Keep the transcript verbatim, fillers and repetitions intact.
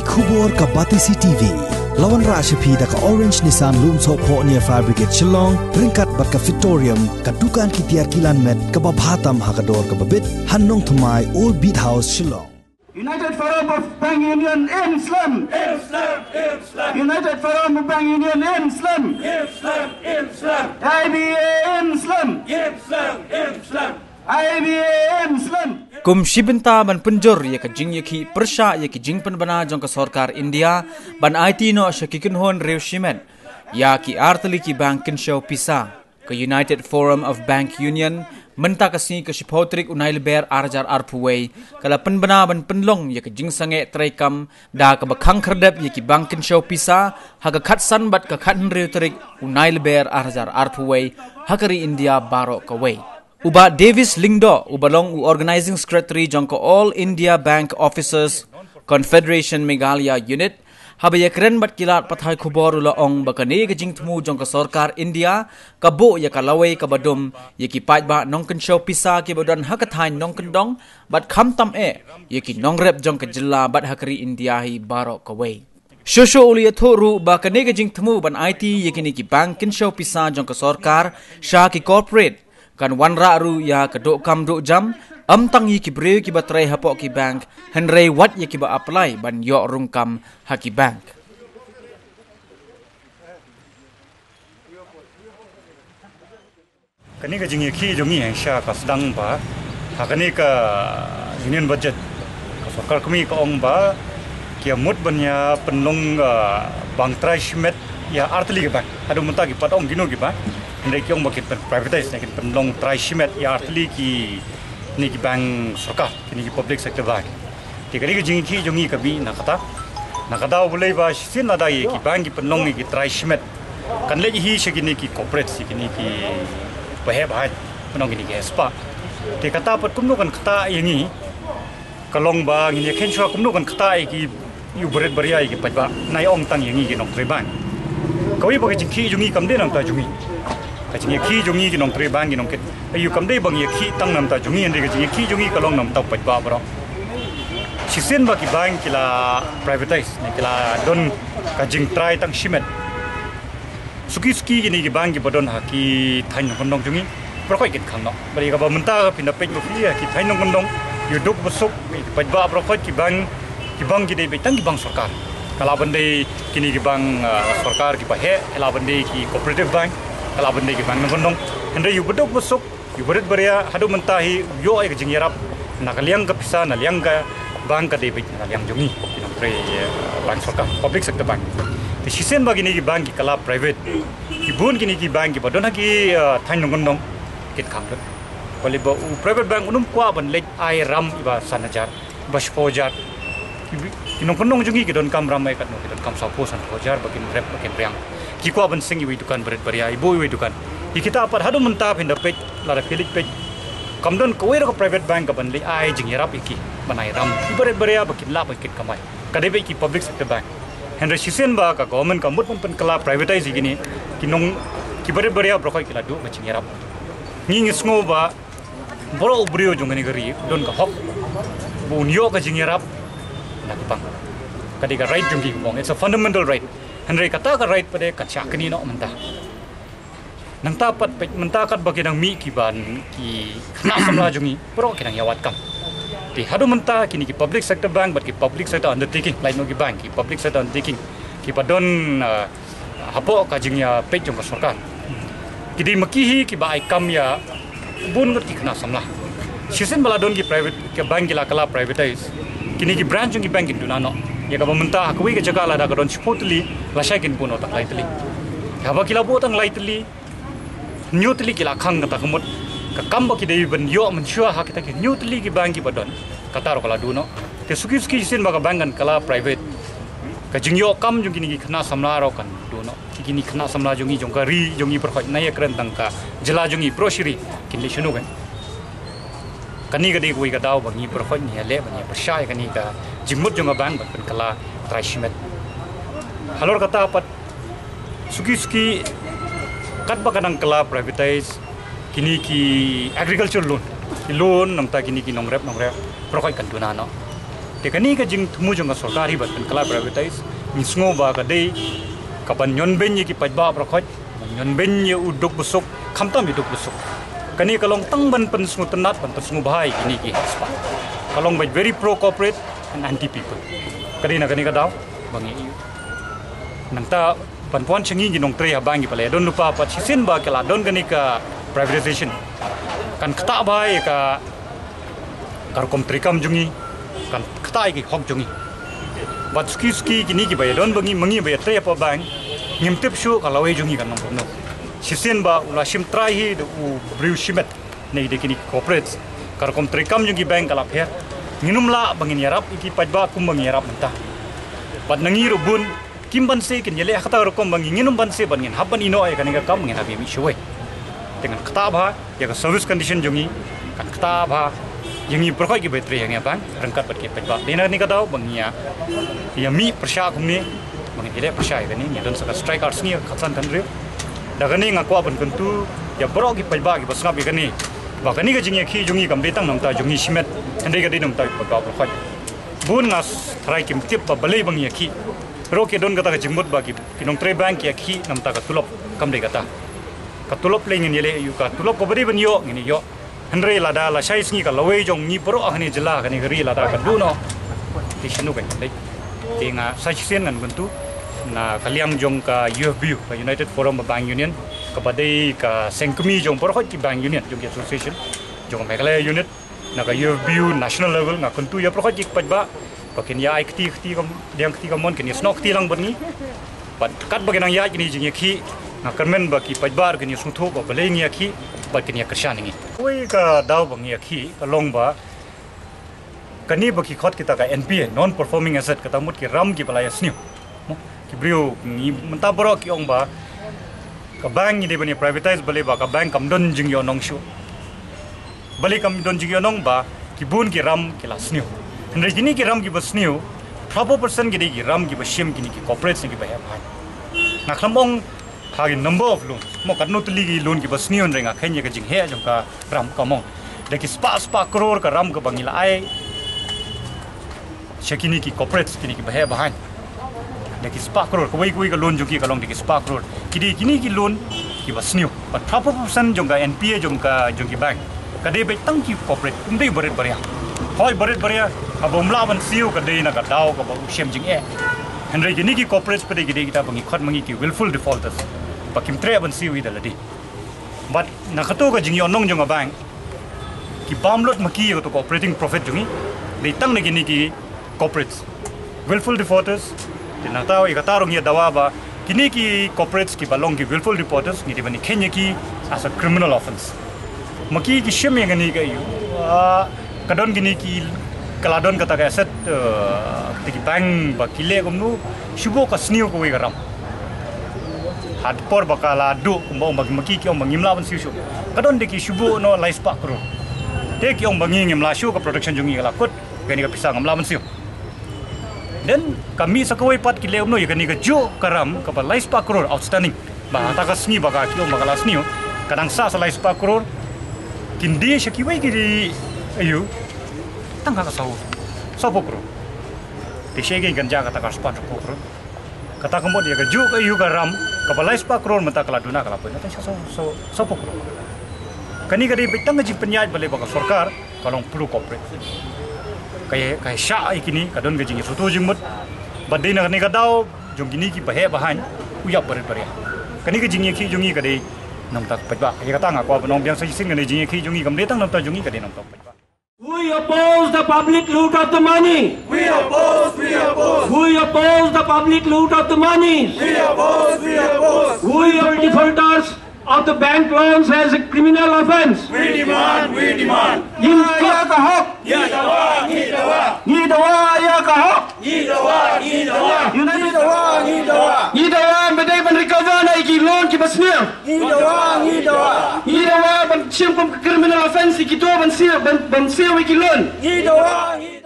Khubor ka Batesi T V. La wanrah sha phi da ka Orange Nissan Lumsohphoh near Fire Brigade Shillong, ryngkat bad ka Victorium, ka dukan ki tiar kilan met kaba bha tam ha ka dor kaba bit, ha Nongthymmai, Old Beat House, Shillong. United Forum of Bank Union in slum. In slum, in slum. United Forum of Bank Union in slum. In slum, in slum. I B A in slum. In slum, in slum. I B A in slum. Kum shi bynta ban pynjur ïa ka jingïakhih pyrshah ïa ki jingpynbna jong ka sorkar India ban aiti noh sha ki kynhun riew shimet ïa ki artylli ki bank kynshew pisa, ka United Forum of Bank Union mynta ka sngi ka shiphew tarik u Nailyber ar hajar arphew wei ka la pynbna ban pynlong ïa ka jingsangeh treikam da kaba khang khyrdep ïa ki bank kynshew pisa ha ka khatsan bad ka khathynriew tarik u Nailyber ar hajar arphew wei ha ka ri India baroh kawei. U Bah Davis Lyngdoh, uba long u Organizing Secretary jong ka All India Bank Officers Confederation Meghalaya Unit, haba ïakren bad ki lad pathai khubor u la ong ba kane ka jingthmu jong ka sorkar India ka buh ïa ka lawei kaba dum ïa ki paidbah nongkynshew pisa kiba don ha ka thaiñ nongkyndong bad khamtam eh ïa ki nongrep jong ka jylla bad ha ka ri India hi baroh kawei. Shuh shuh u la ïathuh ruh ba kane ka jingthmu ban aiti ïa kine ki bank kynshew pisa jong ka sorkar sha ki corporate kan wanrah ruh ïa ka duh kam duh jam, ym tang ïa ki briew kiba trei hapoh ki bank, hynrei wat ïa kiba apply ban ïoh rung kam ha ki bank. Kane ka jingïakhih jong ngi ha sha ka sdang ba ha kane ka Union Budget ka sorkar kmie ka ong ba ki ïa mut ban ïa pynlong, ah, bank trai shimet ïa artylli ka bank. Haduh mynta ki pat ong kino ki bank, hynrei ki ong ba kin pyn privatize ne kin pynlong trai shimet ïa artylli kine ki bank sorkar, kine ki public sector bank. Te kane ka jingïakhih jong ngi ka mih na kata, na kata U Blei ba shisien lada ïa ki bank ki pynlong ïa ki trai shimet kan leit hi sha kine ki corporate, sha kine kiba heh bha, pynlong kine ki heh spah. Te kata pat kumno kan ktah ïa ngi, ka long ba ngin ïa kheiñ shuwa kumno kan ktah ïa ki, ïa u barit baria ïa ki paidbah, nai ong tang ïa ngi ki nongtrei bank. Kawei ba ka jingïakhih jong ngi kam dei na bynta jong ngi. Ka jingïakhih jong ngi ki nongtrei bank, ki nongkit aïu kam dei ba ngi ïakhih tang na bynta jong ngi, hynrei ka jingïakhih jong ngi ka long na bynta u paidbah baroh. Shisien ba ki bank ki la privatize ne ki la don ka jingtrai tang shimet, suki suki kine ki bank kiba don ha ki thaiñ nongkyndong jong ngi baroh khoit kin khang noh. Bad ïa kaba mynta phin da peit ba phi ïa ki thaiñ nongkyndong, ïa u duk ba suk, ïa ki paidbah baroh khoit ki bank, ki bank ki dei beit tang ki bank sorkar. Ka lah ban dei kine ki bank, ah, sorkar kiba heh, ka lah ban dei ki cooperative bank, ka lah ban dei ki bank nongkyndong. Hynrei ïa u ba duk ba suk, ïa u barit baria, haduh mynta hi u ïoh ïa ka jingïarap na ka liang ka pisa, na liang ka bank ka dei beit na liang jong ngi ki nongtrei, eh, bank sorkar, public sector bank. Te shisien ba kine ki bank ki kylla private, ki bun kine ki bank kiba don ha ki, eh, thaiñ nongkyndong kin khang lut. Balei ba u private bank un ym kwah ban leit ai ram iba san hajar, ba shiphew hajar. Ki, ki nongkyndong jong ngi ki donkam ram ai katno, ki donkam sawphew sanphew hajar ba kin rep ba kin riang. Ki kwah ban seng iwei i dukan barit baria, i buh iwei i dukan. Ïa kita pat haduh mynta phin da peit, lada phi leit peit, kam don kawei ruh ka private bank kaban leit ai jingïarap ïa ki ban ai ram i barit baria ba kin lah ba kin kamai. Ka dei beit ki public sector bank. Hynrei shisien ba ka government ka mut ban pynkylla privatize ïa kine, ki nong, ki barit baria baroh khoit ki la duh ka jingïarap. Ngi ngi sngew ba baroh u briew jong kane ka ri u don ka hok ba un ïoh ka jingïarap na ka bank. Ka dei ka right jong ki, kumba ong, it's a fundamental right. Hynrei kata ka right pat de kan shah knieh noh mynta. Nangta pat peit mynta katba ki dang mih ki ban, ki khynnah samla jong ngi baroh ki dang ïawad kam. Te haduh mynta kine ki public sector bank bad ki public sector undertaking, lait noh ki bank, ki public sector undertaking kiba don, ah, hapoh ka jingïapeit jong ka sorkar, ki dei ma ki hi kiba ai kam ïa bun ngut ki khynnah samla. Shisien ba la don ki private, ki bank ki la kylla privatize, kine ki branch jong ki bank kin duna noh. Ïa kaba mynta ha kawei ka jaka lada ka don shiphew tylli, lashai kin buh noh tang lai tylli. Haba ki la buh tang lai tylli, hynñiew tylli ki la khang kata ka mut. Ka kam ba ki dei ban ïoh mynshuwa ha kita ki hynñiew tylli ki bank kiba don, kata ruh ka la duh noh. Te suki suki shisien ba ka bank kan kylla private, ka jingïoh kam jong kine ki khynnah samla ruh kan duh noh. Ki, kine ki khynnah samla jong ngi, jong ka ri jong ngi baroh khoit, nai ïakren tang ka jylla jong ngi, baroh shi ri kin leit shano kein. Kane ka dei kawei ka daw ba ngi baroh khoit ngi ïaleh ban ïa pyrshah ïa kane ka jingmut jong ka bank ban pynkylla trai shimet. Halor kata pat, suki suki katba ka dang kylla privatize, kine ki agriculture loan, ki loan na bynta kine ki nongrep nongrep, baroh khoit kan duna noh. Te kane ka jingthmu jong ka sorkar hi ban pynkylla privatise, ngi sngew ba ka dei kaban ñion beiñ ïa ki paidbah baroh khoit, ban ñion beiñ ïa u duk u suk, khamtam ïa u duk u suk. Kane ka long tang ban pynsngewtynnat, ban pynsngewbha ïa kine ki heh spah. Ka long ba very pro corporate and anti people. Ka dei na kane ka daw ba ngi ïoh. Nangta ban pynwan sha ngi ki nongtrei ha bank kiba la ïadon lypa pat shisien ba ki la don kane ka privatization, kan ktah bha ïa ka ka rukom treikam jong ngi, kan ktah ïa ki hok jong ngi. Bad suki suki kine kiba ïadon ba ngi, ma ngi ba ïatrei hapoh bank, ngim tip shuh ka lawei jong ngi kan long kumno. Shisien ba u la shim trai hi da u briew shimet na ïa kine ki corporates, ka rukom treikam jong ki bank ka la pher. Ngin ym lah ba ngin ïarap ïa ki paidbah kumba ngi ïarap mynta. Bad na ngi ruh bun kim banse kin ïaleh ha kata ka rukom ba ngi, ngin ym banse ban ngin hap ban ïehnoh ïa kane ka kam, ngin hap ïa mih shawei. Te ngan ktah bha ïa ka service condition jong ngi, kan ktah bha ïa ngi baroh kiba trei ha ngi ha bank ryngkat bad ki paidbah. Te na kane ka daw ba ngi ïa, ïa mih pyrshah kumne, ba ngin ïaleh pyrshah ïa kane, ngi don sa ka strike ar sngi, ka khatsan hynriew. Da kane nga kwah ban kyntu ïa baroh ki paidbah kiba sngap ïa kane, ba kane ka jingïakhih jong ngi kam dei tang na bynta jong ngi shimet, hynrei ka dei na bynta ki paidbah baroh. Bun nga tharai kim tip ba balei ba ngi ïakhih. Ruh ki don kata ka jingmut ba ki, ki nongtrei bank ki ïakhih na bynta ka tulop, kam dei kata. Ka tulop lei ngin ïaleh ïa u, ka tulop kaba dei ban ïoh ngin ïoh. Hynrei lada lashai sngi ka lawei jong ngi baroh ha kane ka jylla, kane ka ri lada ka duh noh, te shano kan leit? Te nga sa shisien ngan kyntu na ka liang jong ka U F B U, ka United Forum of Bank Union, kaba dei ka seng kmie jong baroh ki bank union jong ki association jong ka Meghalaya unit, na ka U F B U national level, nga kyntu ïa baroh ki paidbah ba kin ïa ai kti, kti kam, diang kti kamon, kin ïa snoh kti lang bad ngi. Bad katba kin nang ïaid kine jingïakhih, nga kyrmen ba ki paidbah kin ïa sngewthuh ba balei ngi ïakhih bad kin ïa kyrshan ïa ngi. Kawei ka daw ba ngi ïakhih ka long ba kane ba ki khot kita ka N P A, non performing asset, kata mut ki ram kiba la ïa sniew. Mo, ki briew ngi mynta baroh ki ong ba ka bank ngi dei ban ïa privatise, balei ba ka bank kam don jingïohnong shuh. Balei kam don jingïohnong? Ba ki bun ki ram ki la sniew. Hynrei kine ki ram kiba sniew, phraphew percent ki dei ki ram kiba shim kine ki corporates ne kiba heh bha. Nga khlem ong ha ki number of loan, mo, katno tylli ki loan kiba sniew, hynrei nga kheiñ ïa ka jingheh jong ka ram, ka mong. Da ki spah spah klur ka ram kaba ngi la ai sha kine ki corporates, kine kiba heh bha. Da ki spah klur, kawei kawei ka loan jong ki ka long da ki spah klur. Ki dei kine ki loan kiba sniew. Bad phraphew percent jong ka N P A jong ka, jong ki bank, ka dei beit tang ki corporate, ym dei barit baria. Hooid, barit baria, haba ym lah ban siew ka dei na ka daw kaba u shem jingeh. Hynrei kine ki corporates pat dei ki dei kita ba ngi khot ma ngi ki willful defaulters, ba kim treh ban siew ïa da lade. Bad na kato ka jingïohnong jong ka bank, ki bam lut ma ki ïa kato ka operating profit jong ngi, dei tang na kine ki corporates. Willful defaulters, te nangta ïa kata ruh ngi ïa dawa ba kine ki corporates kiba long ki willful defaulters, ngi dei ban ïa kheiñ ïa ki as a criminal offence. Ma ki ki shim ïa kane ka ïa u, ah, ka don kine ki, ka la don kata ka asset, eh, kata ki bank ba ki leh kumno, shu buh ka sniew kawei ka ram. Ha por ba ka la duh kumba ong ba ma ki ki ong ba ngim lah ban siew shuh. Ka don de ki shu buh noh lai spah klur. Te ki ong ba ngi ngim lah shuh, ka production jong ngi ka la kut, kane ka pisa ngam lah ban siew. Then ka mih sa kawei pat ki leh kumno ïa kane kajuh ka ram kaba lai spah klur outstanding. Ba ha kata ka sngi ba ka ki ong ba ka la sniew, ka dang sah sa lai spah klur, kin die sha kiwei ki die, aïu, tang ka saw, sawphew klur. Te shaei kein kan jia kata ka spah sawphew klur? Kata ka mut ïa kajuh ka ïa ka ram kaba lai spah klur mynta ka la duna ka la poi na tang sha saw, saw, sawphew klur. Kane ka dei beit tang ka jingpynïaid balei ba ka sorkar ka long pro corporate. Ka ïa, ka ïa shah ïa kine, ka don ka jingïasngewthuh jingmut. Bad dei na kane ka daw jong kine kiba heh ba haiñ u ïap barit baria. Kane ka jingïakhih jong ngi ka dei na bynta ka paidbah. Ïa kata nga kwah ban ong biang sa shisien, kane ka jingïakhih jong ngi kam dei tang na bynta jong ngi, ka dei na bynta ka paidbah. We oppose the public loot of the money. We oppose, we oppose. We oppose the public loot of the money. We oppose, we oppose. We oppose. Defaulters of the bank loans as a criminal offense. We demand, we demand. Ngin ïa ka hok. Ngi dawa, ngi dawa. Ngi dawa ïa ka hok. Ngi dawa, ngi dawa. Ngi dawa, ngi dawa. Ngi dawa ba dei ban recover na ki loan kiba sniew. Ngi dawa, ngi dawa. Ngi dawa ban shim kum ka criminal offense kito ban siew, ban, ban siew ki loan. Ngi dawa, ngi